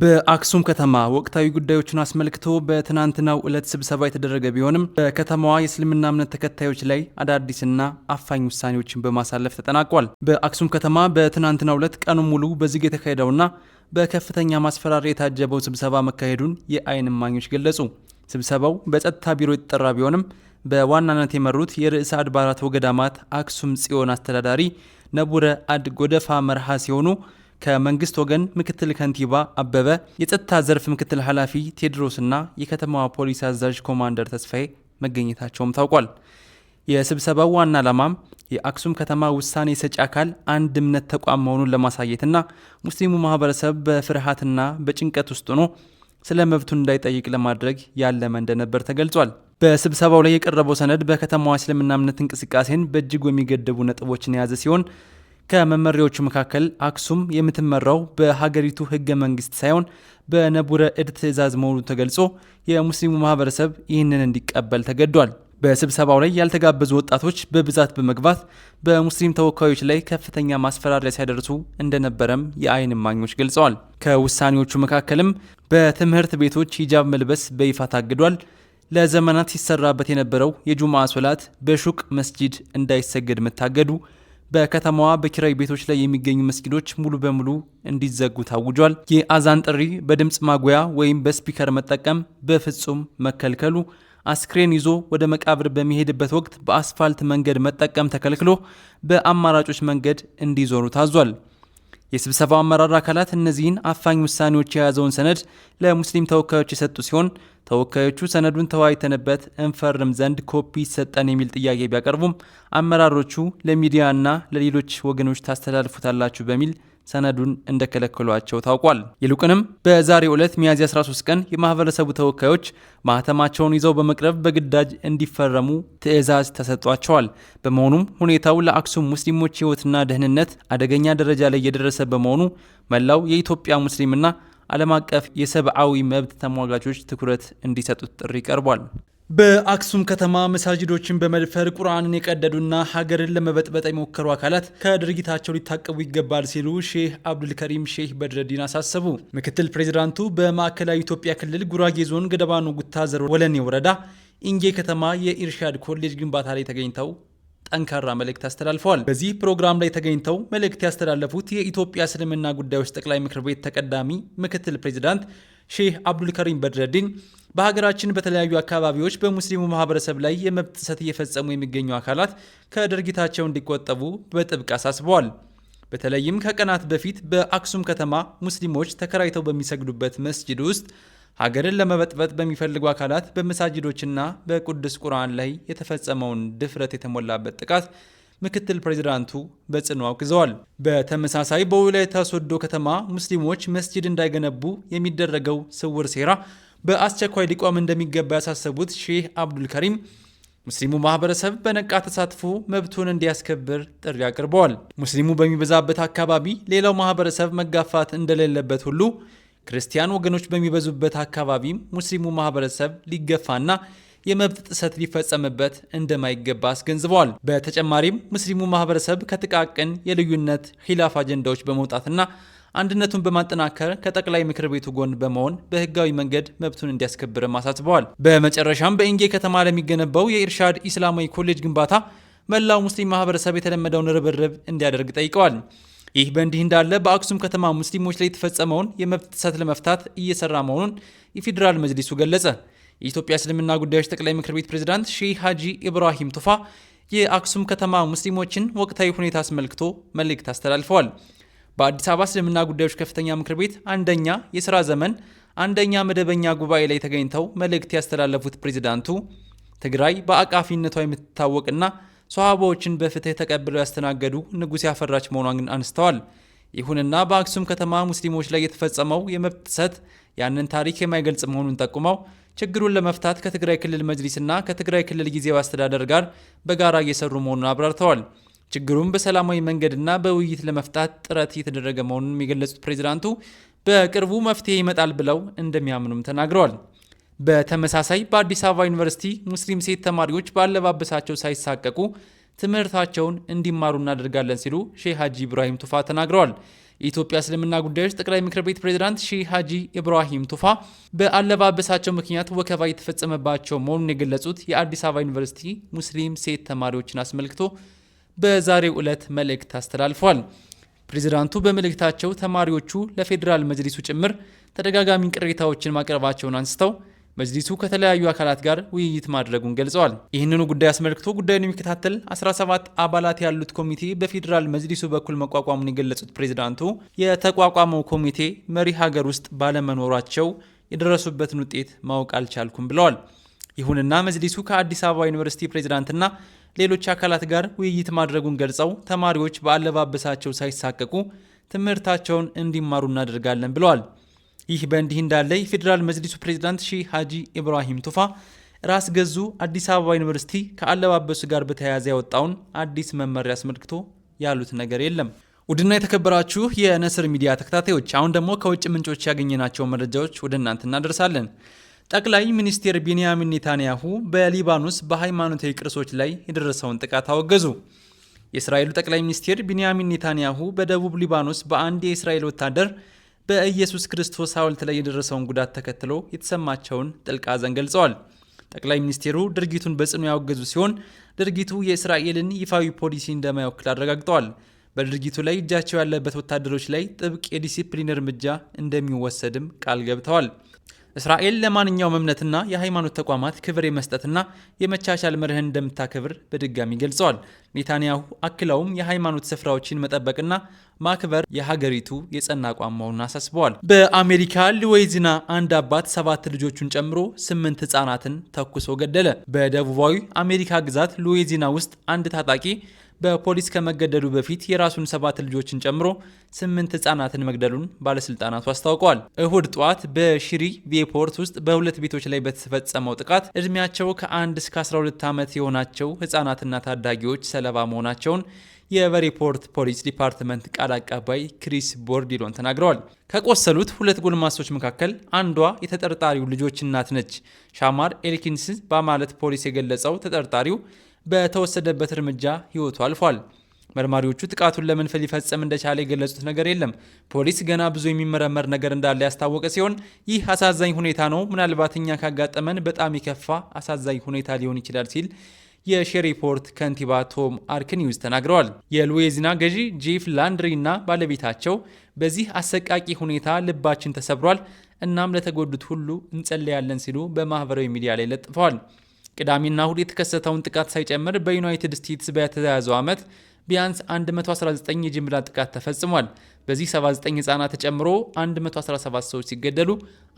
በአክሱም ከተማ ወቅታዊ ጉዳዮችን አስመልክቶ በትናንትናው ዕለት ስብሰባ የተደረገ ቢሆንም በከተማዋ የእስልምና እምነት ተከታዮች ላይ አዳዲስና አፋኝ ውሳኔዎችን በማሳለፍ ተጠናቋል። በአክሱም ከተማ በትናንትናው ዕለት ቀኑን ሙሉ በዝግ የተካሄደውና በከፍተኛ ማስፈራሪያ የታጀበው ስብሰባ መካሄዱን የዓይን እማኞች ገለጹ። ስብሰባው በጸጥታ ቢሮ የተጠራ ቢሆንም በዋናነት የመሩት የርዕሰ አድባራት ወገዳማት አክሱም ጽዮን አስተዳዳሪ ነቡረ አድ ጎደፋ መርሃ ሲሆኑ ከመንግስት ወገን ምክትል ከንቲባ አበበ፣ የጸጥታ ዘርፍ ምክትል ኃላፊ ቴድሮስና የከተማዋ ፖሊስ አዛዥ ኮማንደር ተስፋዬ መገኘታቸውም ታውቋል። የስብሰባው ዋና ዓላማም የአክሱም ከተማ ውሳኔ ሰጪ አካል አንድ እምነት ተቋም መሆኑን ለማሳየትና ሙስሊሙ ማህበረሰብ በፍርሃትና በጭንቀት ውስጥ ሆኖ ስለ መብቱ እንዳይጠይቅ ለማድረግ ያለመ እንደነበር ተገልጿል። በስብሰባው ላይ የቀረበው ሰነድ በከተማዋ እስልምና እምነት እንቅስቃሴን በእጅጉ የሚገድቡ ነጥቦችን የያዘ ሲሆን ከመመሪያዎቹ መካከል አክሱም የምትመራው በሀገሪቱ ህገ መንግስት ሳይሆን በነቡረ እድ ትዕዛዝ መሆኑ ተገልጾ የሙስሊሙ ማህበረሰብ ይህንን እንዲቀበል ተገዷል። በስብሰባው ላይ ያልተጋበዙ ወጣቶች በብዛት በመግባት በሙስሊም ተወካዮች ላይ ከፍተኛ ማስፈራሪያ ሲያደርሱ እንደነበረም የዓይን እማኞች ገልጸዋል። ከውሳኔዎቹ መካከልም በትምህርት ቤቶች ሂጃብ መልበስ በይፋ ታግዷል። ለዘመናት ሲሰራበት የነበረው የጁምዓ ሶላት በሹቅ መስጂድ እንዳይሰገድ መታገዱ፣ በከተማዋ በኪራይ ቤቶች ላይ የሚገኙ መስጊዶች ሙሉ በሙሉ እንዲዘጉ ታውጇል። የአዛን ጥሪ በድምፅ ማጉያ ወይም በ speaker መጠቀም በፍጹም መከልከሉ፣ አስክሬን ይዞ ወደ መቃብር በሚሄድበት ወቅት በአስፋልት መንገድ መጠቀም ተከልክሎ በአማራጮች መንገድ እንዲዞሩ ታዟል። የስብሰባው አመራር አካላት እነዚህን አፋኝ ውሳኔዎች የያዘውን ሰነድ ለሙስሊም ተወካዮች የሰጡ ሲሆን ተወካዮቹ ሰነዱን ተወያይተንበት እንፈርም ዘንድ ኮፒ ይሰጠን የሚል ጥያቄ ቢያቀርቡም አመራሮቹ ለሚዲያና ለሌሎች ወገኖች ታስተላልፉታላችሁ በሚል ሰነዱን እንደከለከሏቸው ታውቋል። ይልቁንም በዛሬው ዕለት ሚያዝያ 13 ቀን የማህበረሰቡ ተወካዮች ማህተማቸውን ይዘው በመቅረብ በግዳጅ እንዲፈረሙ ትዕዛዝ ተሰጥቷቸዋል። በመሆኑም ሁኔታው ለአክሱም ሙስሊሞች ሕይወትና ደህንነት አደገኛ ደረጃ ላይ የደረሰ በመሆኑ መላው የኢትዮጵያ ሙስሊምና ዓለም አቀፍ የሰብአዊ መብት ተሟጋቾች ትኩረት እንዲሰጡት ጥሪ ቀርቧል። በአክሱም ከተማ መሳጅዶችን በመድፈር ቁርአንን የቀደዱና ሀገርን ለመበጥበጥ የሞከሩ አካላት ከድርጊታቸው ሊታቀቡ ይገባል ሲሉ ሼህ አብዱልከሪም ሼህ በድረዲን አሳሰቡ። ምክትል ፕሬዚዳንቱ በማዕከላዊ ኢትዮጵያ ክልል ጉራጌ ዞን ገደባኖ ጉታዘር ወለኔ ወረዳ ኢንጌ ከተማ የኢርሻድ ኮሌጅ ግንባታ ላይ ተገኝተው ጠንካራ መልእክት አስተላልፈዋል። በዚህ ፕሮግራም ላይ ተገኝተው መልእክት ያስተላለፉት የኢትዮጵያ እስልምና ጉዳዮች ጠቅላይ ምክር ቤት ተቀዳሚ ምክትል ፕሬዚዳንት ሼህ አብዱልከሪም በድረዲን በሀገራችን በተለያዩ አካባቢዎች በሙስሊሙ ማህበረሰብ ላይ የመብት ጥሰት እየፈጸሙ የሚገኙ አካላት ከድርጊታቸው እንዲቆጠቡ በጥብቅ አሳስበዋል። በተለይም ከቀናት በፊት በአክሱም ከተማ ሙስሊሞች ተከራይተው በሚሰግዱበት መስጂድ ውስጥ ሀገርን ለመበጥበጥ በሚፈልጉ አካላት በመሳጅዶችና በቅዱስ ቁርአን ላይ የተፈጸመውን ድፍረት የተሞላበት ጥቃት ምክትል ፕሬዚዳንቱ በጽኑ አውግዘዋል። በተመሳሳይ በወላይታ ሶዶ ከተማ ሙስሊሞች መስጂድ እንዳይገነቡ የሚደረገው ስውር ሴራ በአስቸኳይ ሊቆም እንደሚገባ ያሳሰቡት ሼህ አብዱል ከሪም ሙስሊሙ ማህበረሰብ በነቃ ተሳትፎ መብቱን እንዲያስከብር ጥሪ አቅርበዋል። ሙስሊሙ በሚበዛበት አካባቢ ሌላው ማህበረሰብ መጋፋት እንደሌለበት ሁሉ ክርስቲያን ወገኖች በሚበዙበት አካባቢም ሙስሊሙ ማህበረሰብ ሊገፋና የመብት ጥሰት ሊፈጸምበት እንደማይገባ አስገንዝበዋል። በተጨማሪም ሙስሊሙ ማህበረሰብ ከጥቃቅን የልዩነት ኺላፍ አጀንዳዎች በመውጣትና አንድነቱን በማጠናከር ከጠቅላይ ምክር ቤቱ ጎን በመሆን በህጋዊ መንገድ መብቱን እንዲያስከብርም አሳስበዋል። በመጨረሻም በኢንጌ ከተማ ለሚገነባው የኢርሻድ ኢስላማዊ ኮሌጅ ግንባታ መላው ሙስሊም ማህበረሰብ የተለመደውን ርብርብ እንዲያደርግ ጠይቀዋል። ይህ በእንዲህ እንዳለ በአክሱም ከተማ ሙስሊሞች ላይ የተፈጸመውን የመብት ጥሰት ለመፍታት እየሰራ መሆኑን የፌዴራል መጅሊሱ ገለጸ። የኢትዮጵያ እስልምና ጉዳዮች ጠቅላይ ምክር ቤት ፕሬዝዳንት ሼህ ሀጂ ኢብራሂም ቱፋ የአክሱም ከተማ ሙስሊሞችን ወቅታዊ ሁኔታ አስመልክቶ መልእክት አስተላልፈዋል። በአዲስ አበባ እስልምና ጉዳዮች ከፍተኛ ምክር ቤት አንደኛ የስራ ዘመን አንደኛ መደበኛ ጉባኤ ላይ ተገኝተው መልእክት ያስተላለፉት ፕሬዝዳንቱ ትግራይ በአቃፊነቷ የምትታወቅና ሶሃባዎችን በፍትህ ተቀብለው ያስተናገዱ ንጉሥ ያፈራች መሆኗን አንስተዋል። ይሁንና በአክሱም ከተማ ሙስሊሞች ላይ የተፈጸመው የመብት ጥሰት ያንን ታሪክ የማይገልጽ መሆኑን ጠቁመው ችግሩን ለመፍታት ከትግራይ ክልል መጅሊስና ከትግራይ ክልል ጊዜያዊ አስተዳደር ጋር በጋራ እየሰሩ መሆኑን አብራርተዋል። ችግሩን በሰላማዊ መንገድና በውይይት ለመፍታት ጥረት እየተደረገ መሆኑን የገለጹት ፕሬዚዳንቱ በቅርቡ መፍትሄ ይመጣል ብለው እንደሚያምኑም ተናግረዋል። በተመሳሳይ በአዲስ አበባ ዩኒቨርሲቲ ሙስሊም ሴት ተማሪዎች በአለባበሳቸው ሳይሳቀቁ ትምህርታቸውን እንዲማሩ እናደርጋለን ሲሉ ሼህ ሀጂ ኢብራሂም ቱፋ ተናግረዋል። የኢትዮጵያ እስልምና ጉዳዮች ጠቅላይ ምክር ቤት ፕሬዝዳንት ሼህ ሀጂ ኢብራሂም ቱፋ በአለባበሳቸው ምክንያት ወከባ የተፈጸመባቸው መሆኑን የገለጹት የአዲስ አበባ ዩኒቨርሲቲ ሙስሊም ሴት ተማሪዎችን አስመልክቶ በዛሬው ዕለት መልእክት አስተላልፏል። ፕሬዝዳንቱ በመልእክታቸው ተማሪዎቹ ለፌዴራል መጅሊሱ ጭምር ተደጋጋሚ ቅሬታዎችን ማቅረባቸውን አንስተው መጅሊሱ ከተለያዩ አካላት ጋር ውይይት ማድረጉን ገልጸዋል። ይህንኑ ጉዳይ አስመልክቶ ጉዳዩን የሚከታተል 17 አባላት ያሉት ኮሚቴ በፌዴራል መጅሊሱ በኩል መቋቋሙን የገለጹት ፕሬዝዳንቱ የተቋቋመው ኮሚቴ መሪ ሀገር ውስጥ ባለመኖራቸው የደረሱበትን ውጤት ማወቅ አልቻልኩም ብለዋል። ይሁንና መጅሊሱ ከአዲስ አበባ ዩኒቨርሲቲ ፕሬዝዳንትና ሌሎች አካላት ጋር ውይይት ማድረጉን ገልጸው ተማሪዎች በአለባበሳቸው ሳይሳቀቁ ትምህርታቸውን እንዲማሩ እናደርጋለን ብለዋል። ይህ በእንዲህ እንዳለ የፌዴራል መጅሊሱ ፕሬዝዳንት ሼህ ሀጂ ኢብራሂም ቱፋ ራስ ገዙ አዲስ አበባ ዩኒቨርሲቲ ከአለባበሱ ጋር በተያያዘ ያወጣውን አዲስ መመሪያ አስመልክቶ ያሉት ነገር የለም። ውድና የተከበራችሁ የነስር ሚዲያ ተከታታዮች፣ አሁን ደግሞ ከውጭ ምንጮች ያገኘናቸው መረጃዎች ወደ እናንተ እናደርሳለን። ጠቅላይ ሚኒስትር ቢንያሚን ኔታንያሁ በሊባኖስ በሃይማኖታዊ ቅርሶች ላይ የደረሰውን ጥቃት አወገዙ። የእስራኤሉ ጠቅላይ ሚኒስትር ቢንያሚን ኔታንያሁ በደቡብ ሊባኖስ በአንድ የእስራኤል ወታደር በኢየሱስ ክርስቶስ ሐውልት ላይ የደረሰውን ጉዳት ተከትሎ የተሰማቸውን ጥልቅ ሐዘን ገልጸዋል። ጠቅላይ ሚኒስትሩ ድርጊቱን በጽኑ ያወገዙ ሲሆን ድርጊቱ የእስራኤልን ይፋዊ ፖሊሲ እንደማይወክል አረጋግጠዋል። በድርጊቱ ላይ እጃቸው ያለበት ወታደሮች ላይ ጥብቅ የዲሲፕሊን እርምጃ እንደሚወሰድም ቃል ገብተዋል። እስራኤል ለማንኛውም እምነትና የሃይማኖት ተቋማት ክብር የመስጠትና የመቻቻል መርህን እንደምታከብር በድጋሚ ገልጸዋል። ኔታንያሁ አክለውም የሃይማኖት ስፍራዎችን መጠበቅና ማክበር የሀገሪቱ የጸና አቋም መሆኑን አሳስበዋል። በአሜሪካ ሉዊዚያና አንድ አባት 7 ልጆቹን ጨምሮ 8 ህጻናትን ተኩሶ ገደለ። በደቡባዊ አሜሪካ ግዛት ሉዊዚያና ውስጥ አንድ ታጣቂ በፖሊስ ከመገደሉ በፊት የራሱን 7 ልጆችን ጨምሮ 8 ህጻናትን መግደሉን ባለስልጣናቱ አስታውቀዋል። እሁድ ጠዋት በሽሪ ቬፖርት ውስጥ በሁለት ቤቶች ላይ በተፈጸመው ጥቃት እድሜያቸው ከ1 እስከ 12 ዓመት የሆናቸው ህጻናትና ታዳጊዎች ሰለባ መሆናቸውን የቨሪፖርት ፖሊስ ዲፓርትመንት ቃል አቀባይ ክሪስ ቦርዲሎን ተናግረዋል። ከቆሰሉት 2 ጎልማሶች መካከል አንዷ የተጠርጣሪው ልጆች እናት ነች። ሻማር ኤልኪንስ በማለት ፖሊስ የገለጸው ተጠርጣሪው በተወሰደበት እርምጃ ህይወቱ አልፏል። መርማሪዎቹ ጥቃቱን ለምን ሊፈጽም እንደቻለ የገለጹት ነገር የለም። ፖሊስ ገና ብዙ የሚመረመር ነገር እንዳለ ያስታወቀ ሲሆን ይህ አሳዛኝ ሁኔታ ነው፣ ምናልባት እኛ ካጋጠመን በጣም የከፋ አሳዛኝ ሁኔታ ሊሆን ይችላል ሲል የሼሪፖርት ከንቲባ ቶም አርክኒውዝ ተናግረዋል። የሉዊዚያና ገዢ ጄፍ ላንድሪ እና ባለቤታቸው በዚህ አሰቃቂ ሁኔታ ልባችን ተሰብሯል፣ እናም ለተጎዱት ሁሉ እንጸልያለን ሲሉ በማህበራዊ ሚዲያ ላይ ለጥፈዋል። ቅዳሜና እሁድ የተከሰተውን ጥቃት ሳይጨምር በዩናይትድ ስቴትስ በተያዘው ዓመት ቢያንስ 119 የጅምላ ጥቃት ተፈጽሟል። በዚህ 79 ህጻናት ተጨምሮ 117 ሰዎች ሲገደሉ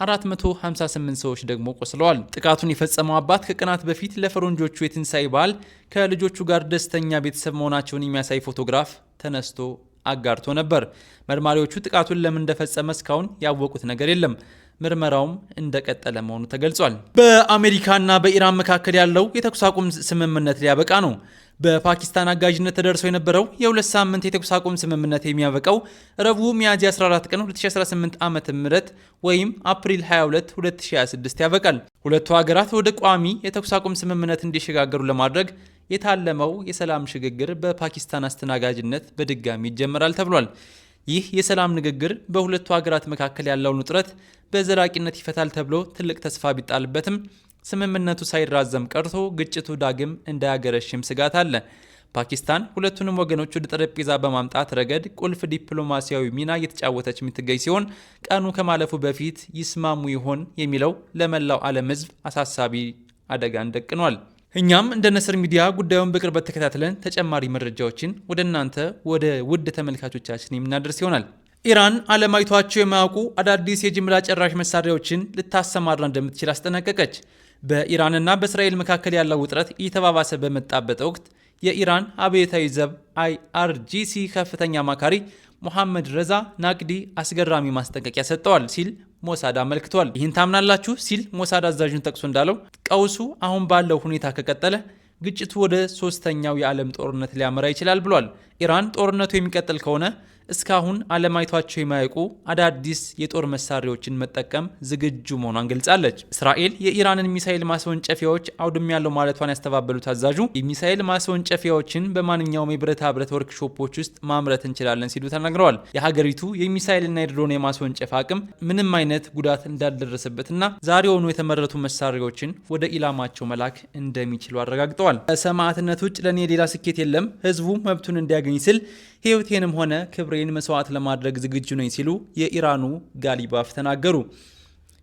458 ሰዎች ደግሞ ቆስለዋል። ጥቃቱን የፈጸመው አባት ከቀናት በፊት ለፈረንጆቹ የትንሳኤ በዓል ከልጆቹ ጋር ደስተኛ ቤተሰብ መሆናቸውን የሚያሳይ ፎቶግራፍ ተነስቶ አጋርቶ ነበር። መርማሪዎቹ ጥቃቱን ለምን እንደፈጸመ እስካሁን ያወቁት ነገር የለም። ምርመራውም እንደቀጠለ መሆኑ ተገልጿል። በአሜሪካና በኢራን መካከል ያለው የተኩስ አቁም ስምምነት ሊያበቃ ነው። በፓኪስታን አጋዥነት ተደርሶ የነበረው የ2 ሳምንት የተኩስ አቁም ስምምነት የሚያበቃው ረቡዕ ሚያዝያ 14 ቀን 2018 ዓ.ም ወይም አፕሪል 22 2026 ያበቃል። ሁለቱ ሀገራት ወደ ቋሚ የተኩስ አቁም ስምምነት እንዲሸጋገሩ ለማድረግ የታለመው የሰላም ሽግግር በፓኪስታን አስተናጋጅነት በድጋሚ ይጀመራል ተብሏል። ይህ የሰላም ንግግር በሁለቱ ሀገራት መካከል ያለውን ውጥረት በዘላቂነት ይፈታል ተብሎ ትልቅ ተስፋ ቢጣልበትም ስምምነቱ ሳይራዘም ቀርቶ ግጭቱ ዳግም እንዳያገረሽም ስጋት አለ። ፓኪስታን ሁለቱንም ወገኖች ወደ ጠረጴዛ በማምጣት ረገድ ቁልፍ ዲፕሎማሲያዊ ሚና እየተጫወተች የምትገኝ ሲሆን ቀኑ ከማለፉ በፊት ይስማሙ ይሆን የሚለው ለመላው ዓለም ሕዝብ አሳሳቢ አደጋን ደቅኗል። እኛም እንደ ነስር ሚዲያ ጉዳዩን በቅርበት ተከታትለን ተጨማሪ መረጃዎችን ወደ እናንተ ወደ ውድ ተመልካቾቻችን የምናደርስ ይሆናል። ኢራን ዓለም አይቷቸው የማያውቁ አዳዲስ የጅምላ ጨራሽ መሳሪያዎችን ልታሰማራ እንደምትችል አስጠነቀቀች። በኢራንና በእስራኤል መካከል ያለው ውጥረት እየተባባሰ በመጣበት ወቅት የኢራን አብዮታዊ ዘብ IRGC ከፍተኛ አማካሪ ሙሐመድ ረዛ ናቅዲ አስገራሚ ማስጠንቀቂያ ሰጥተዋል ሲል ሞሳድ አመልክቷል። ይህን ታምናላችሁ ሲል ሞሳድ አዛዡን ጠቅሶ እንዳለው ቀውሱ አሁን ባለው ሁኔታ ከቀጠለ ግጭቱ ወደ ሶስተኛው የዓለም ጦርነት ሊያመራ ይችላል ብሏል። ኢራን ጦርነቱ የሚቀጥል ከሆነ እስካሁን ዓለም አይቷቸው የማያውቁ አዳዲስ የጦር መሳሪያዎችን መጠቀም ዝግጁ መሆኗን ገልጻለች። እስራኤል የኢራንን ሚሳኤል ማስወንጨፊያዎች አውድሜያለሁ ማለቷን ያስተባበሉት አዛዡ የሚሳኤል ማስወንጨፊያዎችን በማንኛውም የብረታ ብረት ወርክሾፖች ውስጥ ማምረት እንችላለን ሲሉ ተናግረዋል። የሀገሪቱ የሚሳኤልና የድሮን የማስወንጨፍ አቅም ምንም አይነት ጉዳት እንዳልደረሰበትና ዛሬውኑ የተመረቱ መሳሪያዎችን ወደ ኢላማቸው መላክ እንደሚችሉ አረጋግጠዋል። ከሰማዕትነት ውጭ ለእኔ ሌላ ስኬት የለም፣ ህዝቡ መብቱን እንዲያገኝ ስል ህይወቴንም ሆነ ክብሬን መስዋዕት ለማድረግ ዝግጁ ነኝ ሲሉ የኢራኑ ጋሊባፍ ተናገሩ።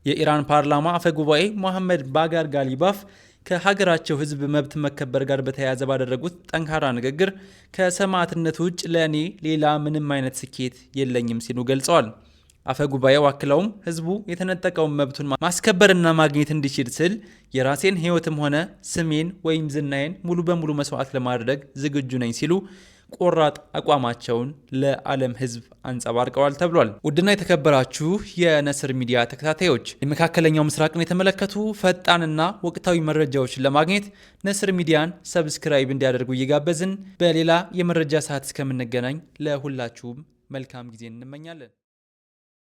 የኢራን ፓርላማ አፈ ጉባኤ ሞሐመድ ባጋር ጋሊባፍ ከሀገራቸው ህዝብ መብት መከበር ጋር በተያያዘ ባደረጉት ጠንካራ ንግግር ከሰማዕትነት ውጭ ለእኔ ሌላ ምንም አይነት ስኬት የለኝም ሲሉ ገልጸዋል። አፈ ጉባኤው አክለውም ህዝቡ የተነጠቀውን መብቱን ማስከበርና ማግኘት እንዲችል ስል የራሴን ህይወትም ሆነ ስሜን ወይም ዝናዬን ሙሉ በሙሉ መስዋዕት ለማድረግ ዝግጁ ነኝ ሲሉ ቆራጥ አቋማቸውን ለዓለም ህዝብ አንጸባርቀዋል ተብሏል። ውድና የተከበራችሁ የነስር ሚዲያ ተከታታዮች፣ የመካከለኛው ምስራቅን የተመለከቱ ፈጣንና ወቅታዊ መረጃዎችን ለማግኘት ነስር ሚዲያን subscribe እንዲያደርጉ እየጋበዝን በሌላ የመረጃ ሰዓት እስከምንገናኝ ለሁላችሁም መልካም ጊዜ እንመኛለን።